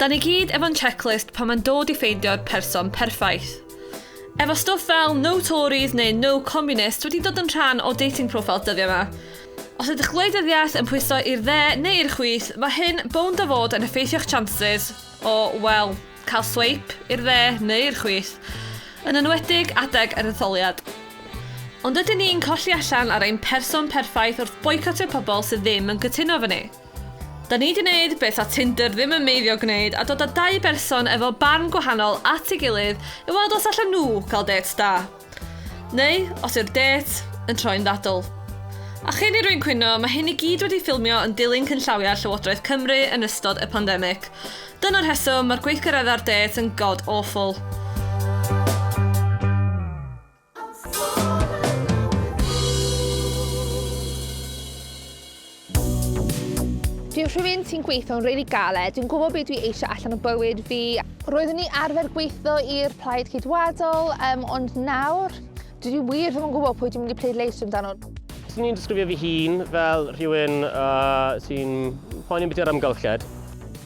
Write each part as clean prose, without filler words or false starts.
Da ni gyd efo'n checklist pan mae'n dod i ffeindio'r person perffaith. Efo stwff fel no Tories neu no communist wedi dod yn rhan o dating profile dyddiau yma. Os ydych gwleidyddiaeth yn pwyso i'r dde neu i'r chwith, mae hyn bownd o fod yn effeithio'ch chances o, wel, cael sweip i'r dde neu i'r chwith, yn enwedig adeg yr etholiad. Ond ydyn ni'n colli allan ar ein person perffaith wrth boicotio pobl sydd ddim yn cytuno efo ni? Da ni 'di neud be sa Tinder ddim yn meiddio gwneud a dod â dau berson efo barn gwahanol at ei gilydd i weld os allan nhw cael dêt da. Neu os yw'r dêt yn troi'n ddadl. A chyn i rywun cwyno, mae hyn i gyd wedi ffilmio yn dilyn cynllawiau Llywodraeth Cymru yn ystod y pandemig. Dyna'r rheswm mae'r gweithgareddau'r dêt yn god awful. Dwi'n rhywun sy'n gweithio'n rili galed, dwi'n gwybod beth dwi eisiau allan o bywyd fi. Roeddwn i arfer gweithio i'r Plaid Ceidwadol, um, ond nawr dwi wir ddim yn gwybod pwy dwi'n mynd i pleidleisio amdano. Swn i'n disgrifio fy hun fel rhywun uh, sy'n poeni beth yw'r amgylchedd.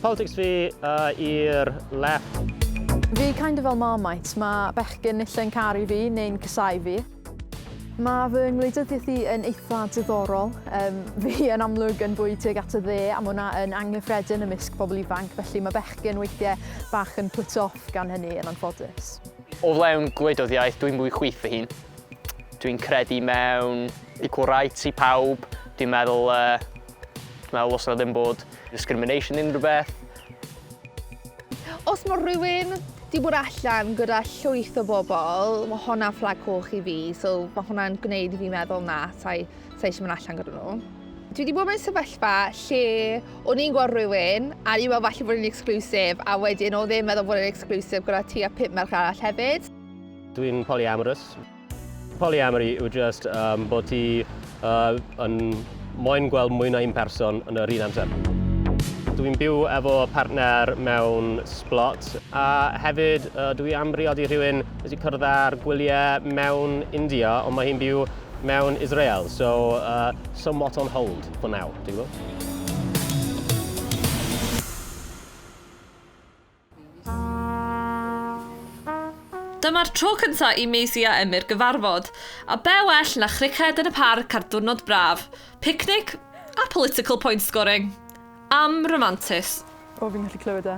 Politics fi uh, i'r left. Fi kind of fel Marmite, mae bechgyn nillau'n caru fi neu'n casau fi. Mae fy ngwleidyddiaeth i yn eitha diddorol. Um, fi yn amlwg yn fwy tuag at y dde, a mae hwnna yn anghyffredin ymysg pobl ifanc, felly mae bechgyn weithiau bach yn put off gan hynny yn anffodus. O flaen gwleidyddiaeth, dwi'n mwy chwith fy hun. Dwi'n credu mewn equal rights i pawb. Dwi'n meddwl, uh, dwi'n meddwl os yna ddim bod discrimination unrhyw beth. Os mae rhywun 'di bod allan gyda llwyth o bobl, mae hwnna'n fflag coch i fi, so mae hwnna'n gwneud i fi meddwl na, sa'i sa eisiau mynd allan gyda nhw. Dwi wedi bod mewn sefyllfa lle o'n i'n gweld rhywun a ni'n meddwl falle bod yn exclusive a wedyn oedd e'n meddwl bod yn exclusive gyda ti a pump merch arall hefyd. Dwi'n polyamorous. Polyamory yw just um, bod ti uh, yn moyn gweld mwy na un person yn yr un amser. Dwi'n byw efo partner mewn splot a hefyd uh, dwi am briodi rhywun nes i cwrdd ar gwyliau mewn India ond mae hi'n byw mewn Israel so uh, somewhat on hold for now, ti'n gwybod? Dyma'r tro cynta i Maisie a Emyr gyfarfod, a be well na chriced yn y parc ar ddiwrnod braf, picnic a political point scoring. Am ramantus. O, fi'n gallu clywed e.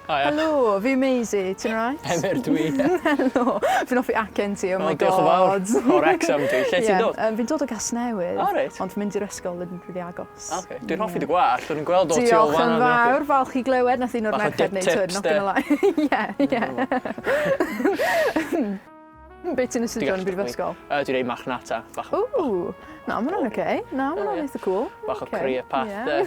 Hiya. Helo, fi Maisie, ti'n reit? Emyr dwi. Helo, fi'n hoffi acen ti, oh my god. Diolch yn fawr. O Wrexham dwi. Lle ti'n dod? Um, fi'n dod o Gasnewydd. O, reit. Ond fi'n mynd i'r ysgol yn rili agos. Okay. Dwi'n hoffi dy gwallt, o'n i'n gweld o tu ôl Diolch yn fawr, falch i glywed, nath un o'r merched neud hwn, not gonna lie. Ie, ie. Be ti'n astudio yn y brifysgol? Uh, dwi'n neud marchnata. Bach o... Ooh, na, ma' hwnna'n oce. Na, ma' hwnna'n eitha cool. Bach o career path, de.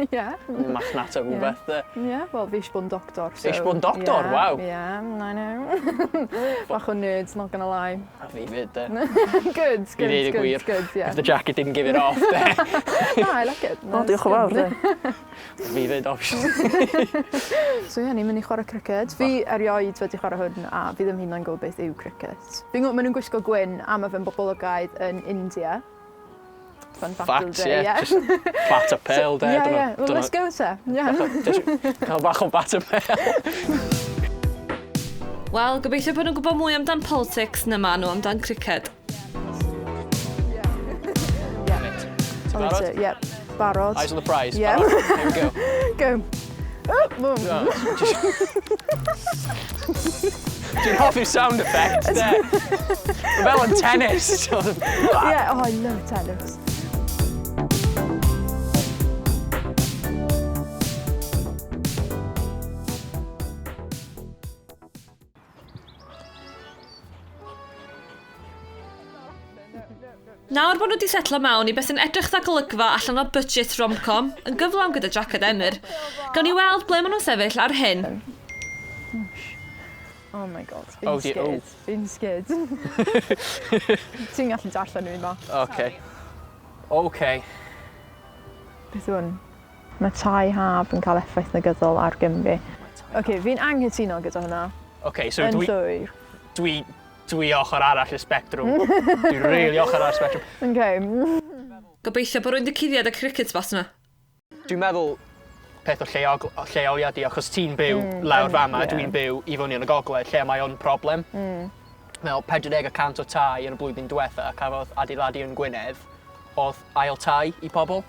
Ie. Marchnata rhywbeth, de. Ie, wel, fi eisiau bod yn doctor, so... Eisiau bod yn doctor, waw. Ie, I know. Bach o nerds, not gonna lie. A fi fyd, de. Good, good, good, gwir. good, yeah. If the jacket didn't give it off, de. No, I like it. O, diolch yn fawr, de. Fi fyd, obviously. So ie, ni'n mynd i chwarae criced. Fi erioed wedi chwarae hwn a fi ddim hyd yn oed yn gwybod beth yw cricket. Fi'n gwybod maen nhw'n gwisgo gwyn a mae fe'n boblogaidd yn India. Fun fact of the Facts, day, yeah. Just bat a pêl, de. Yeah, yeah. Well, let's go, te. Yeah. Cael bach o bat a pêl. Wel, gobeithio bod nhw'n gwybod mwy amdan politics na maen nhw amdan criced. Ti'n barod? Ie, barod. Eyes on the prize. Yeah. Barod? Here we go. Go. Oh, boom. Dwi'n hoffi'r sound effects, de. Fel yn tennis. Yeah, oh, I love tennis. Nawr bod nhw wedi setlo mewn i beth sy'n edrych dda golygfa allan o budget rom-com, yn gyflawn gyda Jack a Emyr, gawn ni weld ble maen nhw'n sefyll ar hyn. Oh my god, fi'n Oh dear, oh. scared. Fi'n scared. Ti'n gallu darllen nhw ma. Okay. Okay. Beth yw hwn? Mae tai haf yn cael effaith negyddol ar Gymru. Oce, fi'n anghytuno gyda hwnna. Okay, so Yn dwi, llwyr. dwi, dwi ochr arall y spectrwm. Dwi really ochr arall y spectrwm. Okay. Gobeithio bod rwy'n di cuddiad y cricket bat yna. Dwi'n meddwl peth o lleog, lleoliad i, achos ti'n byw lawr fama, yeah. Dwi'n byw i fyny yn y gogledd, lle mae o'n problem. Fel 40% o tai yn y blwyddyn diwetha cafodd adeiladu yn Gwynedd oedd ail tai i pobl.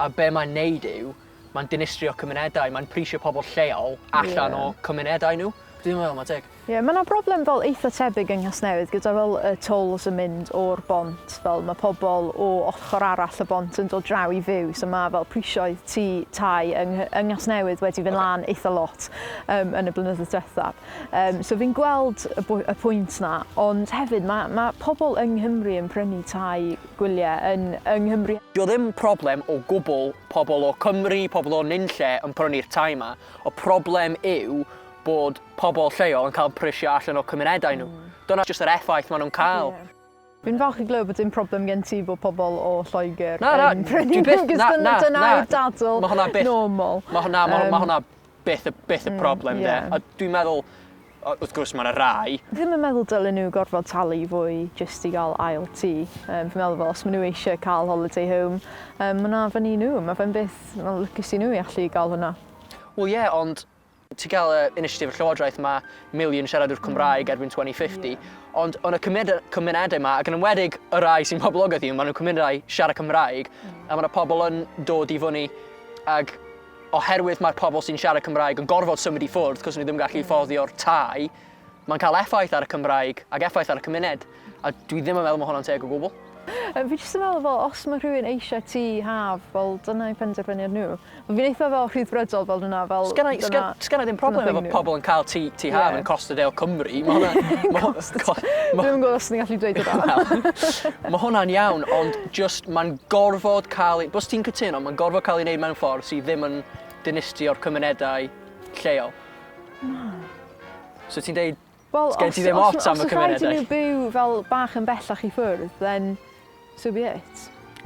A be mae'n neud yw, mae'n dinistrio cymunedau, mae'n prisio pobl lleol allan o cymunedau nhw. Dwi'n meddwl mae'n teg. Ie, yeah, mae yna broblem fel eitha tebyg yng Nghasnewydd gyda fel y tolls yn mynd o'r bont, fel mae pobl o ochr arall y bont yn dod draw i fyw, so mae fel prisioedd tŷ tai yng, yng Nghasnewydd wedi fynd lan eitha lot yn y blynyddoedd diwethaf. So fi'n gweld y, y pwynt na, ond hefyd mae, mae pobl yng Nghymru yn prynu tai gwyliau yn, yng Nghymru. Dio ddim problem o gwbl pobl o Cymru, pobl o nunlle yn prynu'r tai ma. Y problem yw bod pobl lleol yn cael prisio allan o cymunedau nhw. Dyna jyst yr effaith maen nhw'n cael. Yeah. Fi'n falch i glywed bod dim problem gen ti bod pobl o Lloegr Na, na, yn prynu dwi byth- cos na, dyna, na, dyna na. yw'r dadl Ma' hwnna byth- normal. Mae hwnna, ma, ma hwnna byth, y, byth y problem, de. ie. A dwi'n meddwl, wrth gwrs mae yna rai, Fi ddim yn meddwl dylen nhw gorfod talu fwy jyst i gael ail tŷ. Fi'n meddwl fel os maen nhw eisiau cael holiday home, ma' hwnna fyny i nhw. Mae fe'n beth, mae'n lwcus i nhw i allu gael hwnna. Wel ie, yeah, ond ti'n cael y initiative y Llywodraeth ma miliwn siaradwyr Cymraeg erbyn 2050, ond yn y cymunedau yma, ac yn enwedig y rai sy'n poblogaidd i, maen nhw'n cymunedau siarad Cymraeg, a mae yna pobl yn dod i fyny ag oherwydd mae'r pobl sy'n siarad Cymraeg yn gorfod symud i ffwrdd, cos nhw ddim yn gallu fforddio'r tai, mae'n cael effaith ar y Cymraeg ac effaith ar y cymuned. A dwi ddim yn meddwl mae hwnna'n teg o gwbl. Fi jyst yn meddwl fel, os mae rhywun eisiau tŷ haf, fel dyna eu penderfyniad nhw. Fi'n eitha fel rhyddfrydol fel dyna, fel Sgenna i sgenna i ddim problem dyna efo thing nhw. pobl yn cael tŷ, tŷ haf yn Costa del Cymru. Mae hwnna... Dwi'm yn gwybod os ni'n gallu dweud hwnna. Mae hwnna'n iawn, ond just mae'n gorfod cael... Bys ti'n cytuno, mae'n gorfod cael ei wneud mewn ffordd sydd ddim yn dinistrio'r cymunedau lleol. So ti'n deud, Wel, Sgen ti ddim ots am y Os rhaid i cymunedau? nhw byw fel bach yn bellach i ffwrdd, then so be it.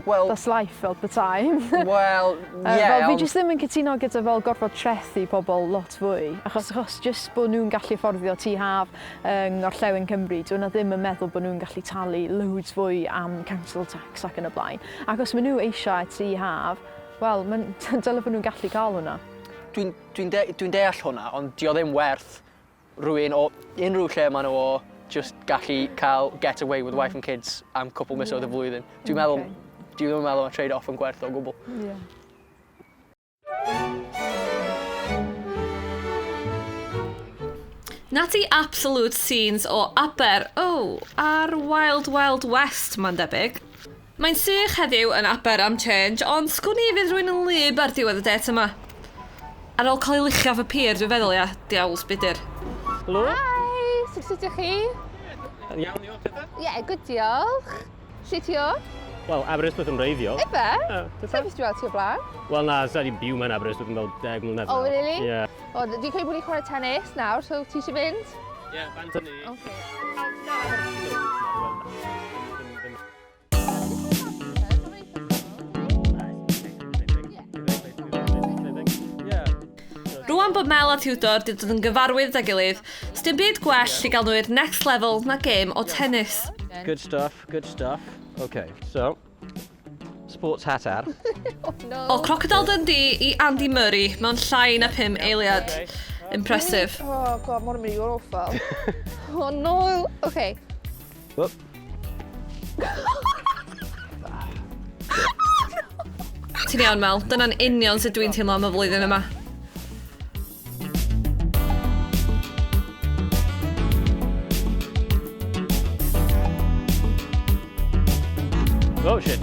Wel, That's life fel the time. wel, ie, fel, fi ond... jyst ddim yn cytuno gyda fel gorfod trethu pobl lot fwy, achos, achos jyst bod nhw'n gallu fforddio tŷ haf yng Ngorllewin Cymru, dwi yna ddim yn meddwl bod nhw'n gallu talu loads fwy am council tax ac yn y blaen. Ac os maen nhw eisiau tŷ haf, wel, dyle bod nhw'n gallu cael hwnna. Dwi'n dwi de, dwi deall hwnna, ond di o ddim werth rhywun o unrhyw lle maen nhw o just gallu cael get away with wife and kids am cwpl misoedd y flwyddyn. Dwi'n meddwl, dwi ddim yn meddwl mae trade-off yn gwerth o gwbl. Yeah. Nati absolute scenes o Aber, oh, a'r Wild Wild West, mae'n debyg. Mae'n sych heddiw yn Aber am change, ond sgwn i fydd rhywun yn wlyb ar diwedd y det yma. Ar ôl cael ei luchio off y pier, dwi'n feddwl, ia, diawls budur. Helo. Hi, sut ydych chi? Iawn, iawn, pethau? Ie, yeah, good, diolch. Sut ti o? Wel, Aberystwyth yn wreiddiol. Ife? Ie, Sa'n beth dwi'n ti o blaen? Wel na, sa di byw mewn Aberystwyth yn fel 10 mlynedd Oh, nawr. really? Ie. O, dwi'n credu bod ni'n chwarae tennis nawr, so ti eisiau fynd? Ie, bant â ni. Okay. Rwan bod Mel a Tudor wedi dod yn gyfarwydd â'i gilydd, sdim byd gwell i gael nhw i'r next level na gêm o tennis. Good stuff, good stuff. Okay, so, sports hat ar. Oh, no. O Crocodile Dundee i Andy Murray mewn llai na 5 eiliad. Impressive. Oh, God, mae'n mynd i fod awful. Oh, no. Okay. Whoop. Ti'n iawn, Mel. Dyna'n union sut dwi'n teimlo am y flwyddyn yma. Oh, shit.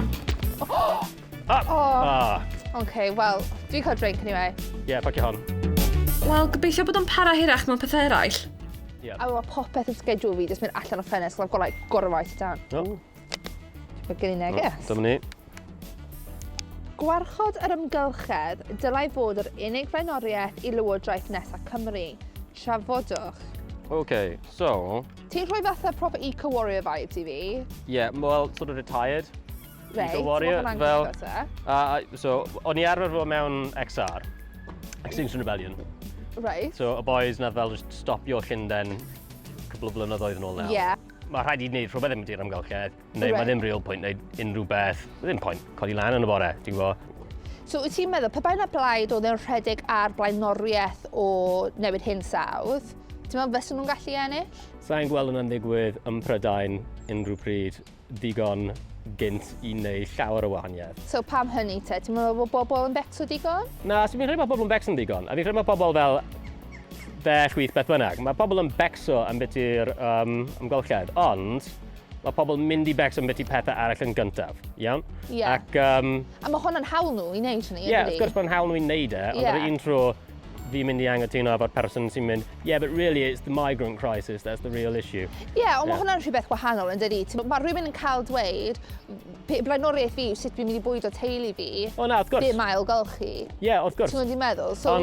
Ah! Ah. Okay, wel, dwi'n cael drink anyway. Yeah, pacio hon. Wel, gobeithio bod o'n para hirach mewn pethau eraill. Yeah. A mae popeth yn schedule fi jyst mynd allan o ffenest, so I've got like, got to write it down. Oh, Mae gen i neges. dyma ni. Gwarchod yr amgylchedd dylai fod yr unig flaenoriaeth i Lywodraeth nesaf Cymru. Trafodwch. Okay, so, Ti'n rhoi fatha proper eco-warrior vibes i fi? yeah, well, sort of retired. Reit, Eco-warrior, ma' hwnna'n fel- gweithio te. So, o'n i arfer fod mewn XR, Extinction Rebellion. Reit. So, y boys na fel just stopio Llundain cwpl o blynyddoedd yn ôl nawr. Yeah. Mae rhaid i wneud rhywbeth am i'r amgylchedd, neu Reit. mae ddim real point wneud unrhyw beth. Ddim point codi lan yn y bore, ti'n gwybod? So wyt ti'n meddwl, pe bai 'na blaid oedd yn rhedeg ar blaenoriaeth o newid hinsawdd, ti'n meddwl fysen nhw'n gallu ennill? Sa i'n gweld hwnna'n ddigwydd ym Mhrydain unrhyw pryd ddigon gynt i wneud llawer o wahaniaeth. So pam hynny te? Ti'n meddwl bod bobl yn becso digon? Na, so fi'n credu bod pobl yn becso'n ddigon. A fi'n credu bod pobl fel dde, chwith, beth bynnag. Mae pobl yn becso am beth i'r amgylchedd, ond mae pobl yn mynd i becso am beth i pethau arall yn gyntaf, iawn? Ie. Ac, A mae hwnna'n hawl nhw i wneud hynny, Ie, yeah, wrth yndi? gwrs mae'n hawl nhw i wneud e, ond ar yr un tro, fi'n mynd i anghytuno efo'r person sy'n mynd, "Yeah, but really it's the migrant crisis that's the real issue." Ie, yeah, ond mae hwnna'n rhywbeth wahanol yn dydi? Mae rhywun yn cael dweud, blaenoriaeth fi yw sut dwi'n mynd i bwydo teulu fi, O na, wrth gwrs. ddim ailgylchu. Ie, yeah, wrth gwrs. Ti'n gwybod meddwl? So,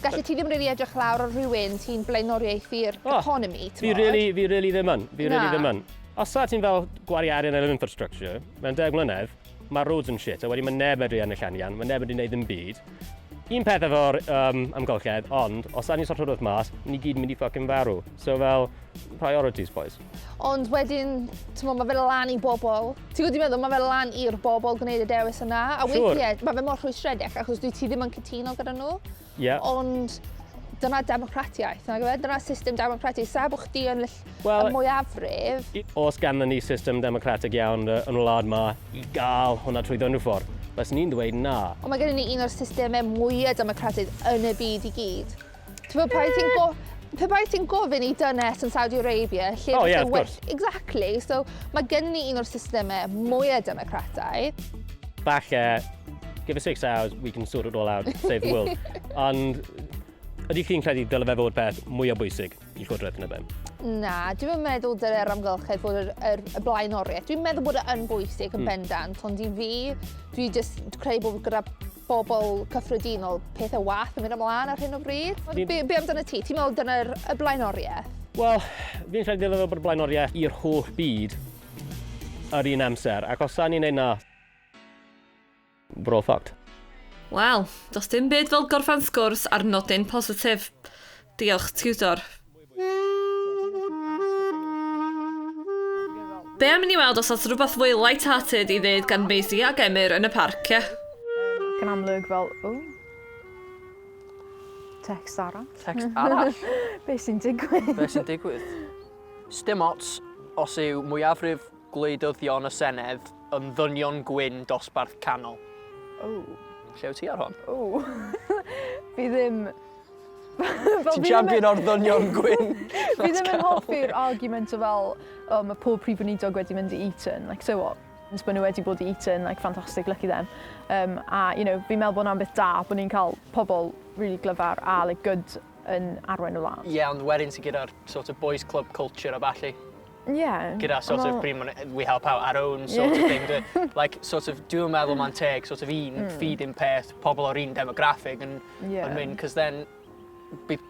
gallu ti ddim really edrych lawr ar rhywun sy'n blaenoriaethu'r O, economi, Fi t'mod? really ddim yn. Fi really Na. ddim yn. Os sa ti'n fel gwario arian ar infrastructure, mewn 10 mlynedd, mae roads yn shit, a wedyn mae neb medru ennill arian, mae neb wedi gwneud ddim byd. Un peth efo'r amgylchedd, ond os da ni'n sorto rhywbeth mas, ni gyd yn mynd i fucking farw. So fel, priorities, boys. Ond wedyn, ti'n mae fe lan i bobl. Ti'n gwybod meddwl, mae fe lan i'r bobl gwneud y dewis yna. A weithiau, mae fe mor rhwystredig achos dwi ti ddim yn cytuno gyda nhw. Ond dyna democratiaeth, nag yw e? Dyna system democratiaeth. Sa bod chdi yn Wel, y mwyafrif, Os ganddyn ni system democratic iawn yn y wlad ma i gael hwnna trwy unrhyw ffordd, bys ni'n dweud na. Ond mae gennym ni un o'r systemau mwyaf democrataidd yn y byd i gyd. Ti'n gwybod, pe bai ti'n gofyn i dynes yn Saudi Arabia, lle Oh, ie, fyse wrth gwrs. Exactly. So mae gennym ni un o'r systemau mwyaf democrataidd. Falle, give us 6 hours, we can sort it all out, save the world. Ond ydy chi'n credu dyle fe fod peth mwy o bwysig i Llywodraeth yn y ben? Na, dwi'n meddwl dyle'r amgylchedd fod y blaenoriaeth. Dwi'n meddwl bod e yn bwysig yn bendant, ond i fi, dwi just credu bod gyda bobl cyffredinol pethau wath yn mynd ymlaen ar hyn o bryd. Be amdano ti? Ti'n meddwl dyna'r y blaenoriaeth? Wel, fi'n credu dyle fe bod y blaenoriaeth i'r holl byd yr un amser, ac os da ni'n neud na, we're all fucked. Wel, does dim byd fel gorffan sgwrs ar nodyn positif. Diolch, Tudor. Be am i ni weld os oes rhywbeth fwy light-hearted i ddeud gan Maisie ac Emyr yn y parc, ie? Ac yn amlwg fel, o, text arall. Text arall. Be sy'n digwydd? Be sy'n digwydd? Sdim ots os yw mwyafrif gwleidyddion y Senedd yn ddynion gwyn dosbarth canol. O, Lle wyt ti ar hon? o. Fi ddim... Fel, Ti'n fi ddim champion o'r ddynion gwyn. Fi ddim yn hoffi'r argument o fel, oh, mae pob prif weinidog wedi mynd i Eton, like, so what? Os bod nhw wedi bod i Eton, like, fantastic, lucky them. A fi'n meddwl bod hwnna'n beth da, bod ni'n cael pobl really glyfar a like, good yn arwain y wlad. Ie, yeah, ond wedyn ti gyda'r sort of boys club culture a ballu. Gyda sort of pryd we help out our own sort of thing. Like, sort of, dwi'n meddwl mae'n teg, sort of un feed un peth, pobl o'r un demographic yn, yn mynd, cos then, bydd,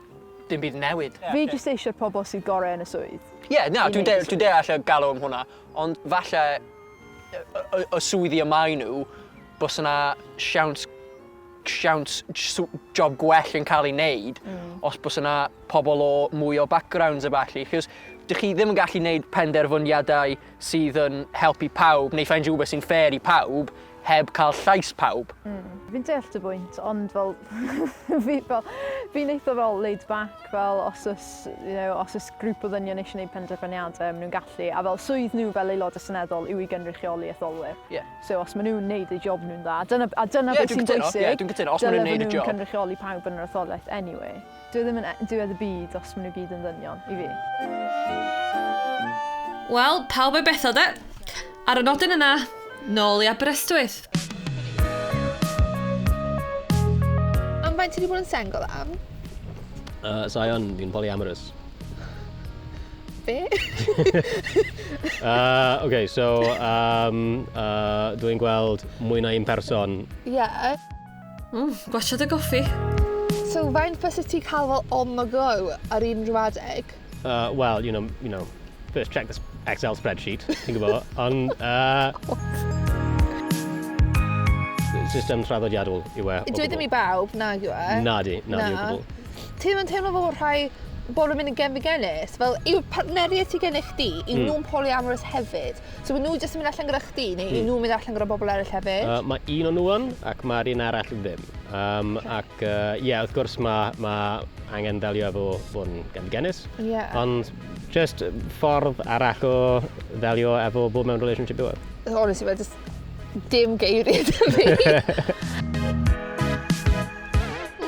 dim byd yn newid. Fi jyst eisiau'r pobl sydd gorau yn y swydd. Ie, yeah, na, I dwi'n neud y de, dwi deall y galw am hwnna, ond falle y swyddi y mae nhw, bys yna siawns job gwell yn cael ei wneud os bys yna pobl o mwy o backgrounds a ballu. Chos dych chi ddim yn gallu wneud penderfyniadau sydd yn helpu pawb neu ffeindio rhywbeth sy'n fair i pawb heb cael llais pawb. Fi'n deall dy bwynt, ond fel, fel, fi'n eitha fel laid back, fel os oes, os oes grŵp o ddynion eisiau gwneud penderfyniadau, maen nhw'n gallu, a fel swydd nhw fel aelodau seneddol yw i gynrychioli etholwyr. So os maen nhw'n neud eu job nhw'n dda, a dyna Ie, beth dwi'n sy'n cytuno, bwysig, ie, dwi'n cytuno, os maen nhw'n dyle neud y fod nhw'n job. cynrychioli pawb yn yr etholaeth anyway. Dwi ddim yn diwedd y byd os maen nhw gyd yn ddynion, i fi. Wel, pawb o'i bethau de. Ar y nodyn yna, nôl i Aberystwyth. Am faint ti wedi bod yn sengl am? Zion, fi'n polyamorous. Be? Okay, so dwi'n gweld mwy na un person. Ie. Yeah. Gwasiad y goffi. So faint fysa ti cael fel on the go ar unrhyw adeg? Well, first check the Excel spreadsheet, ti'n gwybod, ond system traddodiadol yw e o Dwi ddim gwbl. i bawb, nag yw e? Na di, na di o Na. gwbl. Ti ddim yn teimlo fel bod rhai bod yn mynd yn genfigennus, fel yw partneriaid sydd gennych chdi, yw nhw'n polyamorous hefyd? So yw nhw jyst yn mynd allan gyda chdi, neu yw nhw'n mynd allan gyda bobl eraill hefyd? Mae un o nhw yn, ac mae'r un arall ddim. Ac ie, yeah, wrth gwrs mae angen delio efo bod yn genfigennus. Ond just ffordd arall o ddelio efo bod mewn relationship yw e. Honestly, mae just dim geiriau 'da fi.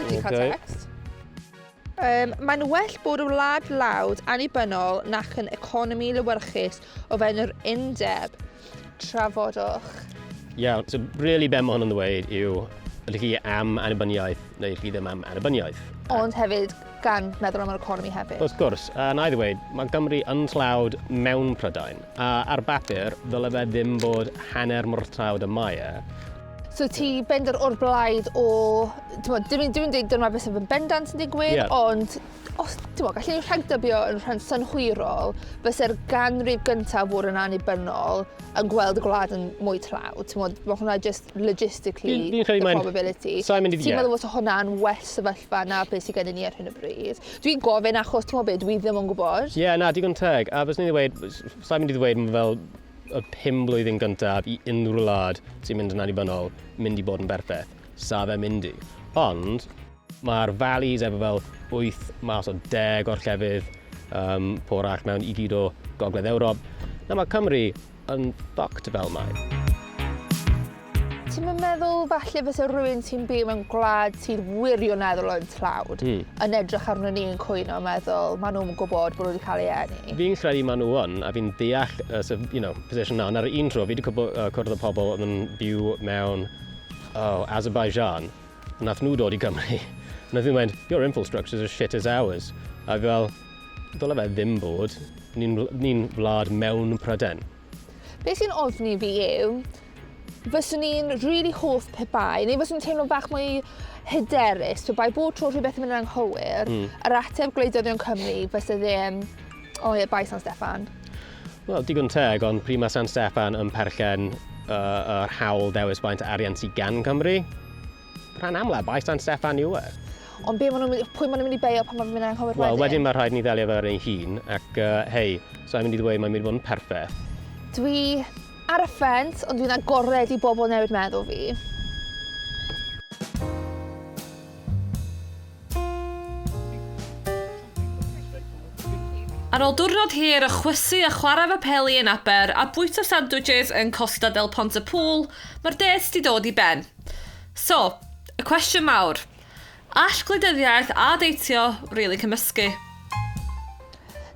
Dwi'n cael text. Mae'n well bod y wlad lawd annibynnol nac yn economi lewyrchus o fewn yr undeb. Trafodwch. Iawn, so really be mae hwn yn ddweud yw, ydych chi am annibyniaeth neu ydych chi ddim am annibyniaeth? Ond hefyd gan meddwl am yr economi hefyd. Wrth gwrs, a na i ddweud, mae Gymru yn tlawd mewn Prydain, a ar bapur, ddyle fe ddim bod hanner mor tlawd y mae e. So ti bendant o'r blaid o... T'mod, dim dim yn dweud dyma beth sydd yn bendant yn digwydd, ond os, t'mod, gallu ni rhagdybio yn rhan synhwyrol fyse'r ganrif gyntaf fod yn annibynnol yn gweld y gwlad yn mwy tlawd. T'mod, mae hwnna just logistically Fi'n credu the probability. Sai'n mynd i- Ti'n meddwl fod hwnna'n well sefyllfa na beth sydd gennym ni ar hyn o bryd? Dwi'n gofyn achos, ti'n gwybod beth, dwi ddim yn gwybod. Ie, yeah, na, digon teg. A fyswn i'n ddweud, sa'n mynd i ddweud mae fel y 5 blwyddyn gyntaf i unrhyw wlad sy'n mynd yn annibynnol mynd i bod yn berffaith. Sa fe mynd i. Ond mae'r valleys efo fel 8 mas o 10 o'r llefydd porach mewn i gyd o Gogledd Ewrop. Na, mae Cymru yn fucked fel mae. Ti'n meddwl falle fysa rhywun sy'n byw mewn gwlad sydd wirioneddol yn tlawd yn edrych arno ni yn cwyno a meddwl maen nhw'n gwybod bod nhw wedi cael ei eni? Fi'n credu maen nhw yn, a fi'n deall y sort of position na, ond ar yr un tro, fi wedi cwrdd â pobl oedd yn byw mewn, oh, Azerbaijan, a nath nhw dod i Gymru. Nath nhw mynd, "Your infrastructure's as shit as ours." A fi fel, dyle fe ddim bod. Ni'n wlad mewn Prydain. Beth sy'n ofni fi yw, fyswn i'n really hoff pe bai, neu fyswn i'n teimlo bach mwy hyderus, pe bai bod tro rhywbeth yn mynd yn anghywir, yr ateb gwleidyddion Cymru fysa ddim, "O ie, bai San Steffan." Wel, digon teg, ond pryd mae San Steffan yn perchen yr hawl dewis faint o arian sydd gan Cymru, rhan amla, bai San Steffan yw e. Ond be ma nhw'n mynd, pwy maen nhw'n mynd i beio pan mae'n mynd yn anghywir Wel, wedyn? Wedyn mae rhaid ni ddelio fe ar ein hun, ac hei, so i'n mynd i ddweud mae'n mynd i fod yn perffaith. Dwi ar y ffens, ond dwi'n agored i bobl newid meddwl fi. Ar ôl diwrnod hir o chwysu a chwarae fy peli yn Aber a bwyta sandwiches yn Costa del Pontypool, mae'r date di dod i ben. So, y cwestiwn mawr. All gwleidyddiaeth a deitio really cymysgu?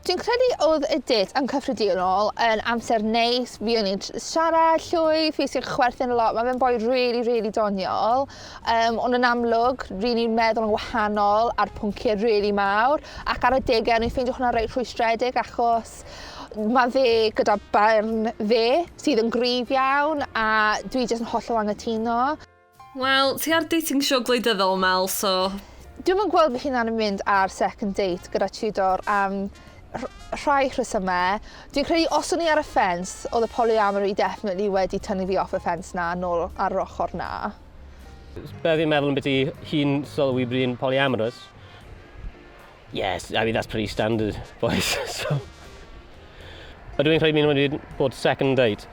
Dwi'n credu oedd y date yn cyffredinol yn amser neis. Fi o'n i'n siarad llwyth, fi sy'n chwerthin a lot. Mae fe'n boi really, really doniol. Ond yn amlwg, rydyn ni'n meddwl yn wahanol ar pwnciau really mawr. Ac ar y degau, o'n i'n ffeindio hwnna reit rhwystredig achos mae fe gyda barn fe sydd yn gryf iawn a dwi jyst yn hollol anghytuno. Wel, ti ar dating show gwleidyddol, Mel, so. Dwi'm yn gweld fy hunan yn mynd ar second date gyda Tudor am rhai rhesymau. Dwi'n credu os o'n i ar y ffens, oedd y polyamory definitely wedi tynnu fi off y ffens na nôl ar yr ochr na. Be fi'n meddwl yn beth i hi'n sylwi bod hi'n polyamorous? Yes, I mean, that's pretty standard, boys. So, ydw i'n credu mi'n wedi bod second date?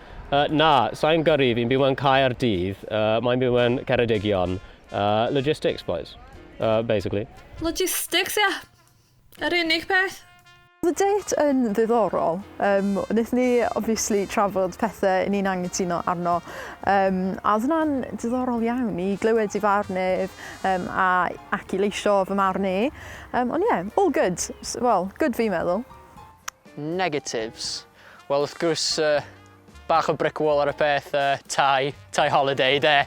Na, sa'n gyrru, fi'n byw mewn Caerdydd, mae'n byw mewn Ceredigion. Logistics, boys, basically. Logistics, ia. Yr unig peth. Oedd y date yn ddiddorol. Wnaethon ni obviously trafod pethau ni'n anghytuno arno. A oedd hwnna'n diddorol iawn i glywed i farn ef ac i leisio fy marn i. Ond ie, yeah, all good. Well, good fi'n meddwl. Negatives. Wel, wrth gwrs, bach o brick wall ar y peth tai holiday, de.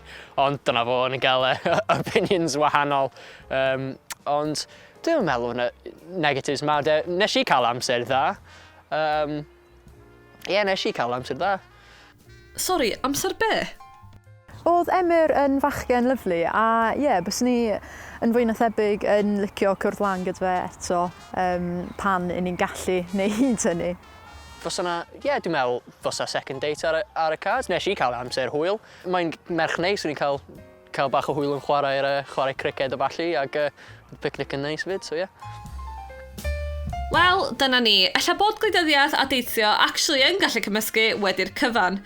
Ond dyna fo, yn gael opinions wahanol. Ond dwi'n meddwl yna negatives mawr, de. Nes i cael amser dda. Ie, yeah, nes i cael amser dda. Sori, amser be? Oedd Emyr yn fachgen lyfli a ie, yeah, byswn ni yn fwy na thebyg yn licio cwrdd lan gyda fe eto pan y'n ni'n gallu neud hynny. Fysa na, ie, yeah, dwi'n meddwl fysa second date ar y cards. Nes i cael amser hwyl. Mae'n merch neis, o'n i'n cael bach o hwyl yn chwarae, chwarae criced a ballu, ac picnic yn neis fyd, so ie. Yeah. Wel, dyna ni. Ella bod gwleidyddiaeth a deithio actually yn gallu cymysgu wedi'r cyfan.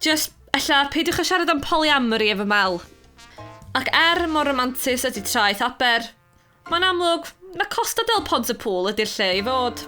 Just, ella, peidiwch â siarad am polyamory efo Mel. Ac er mor romantus ydy traeth Aber, mae'n amlwg na Costa del Pontypool ydy'r lle i fod.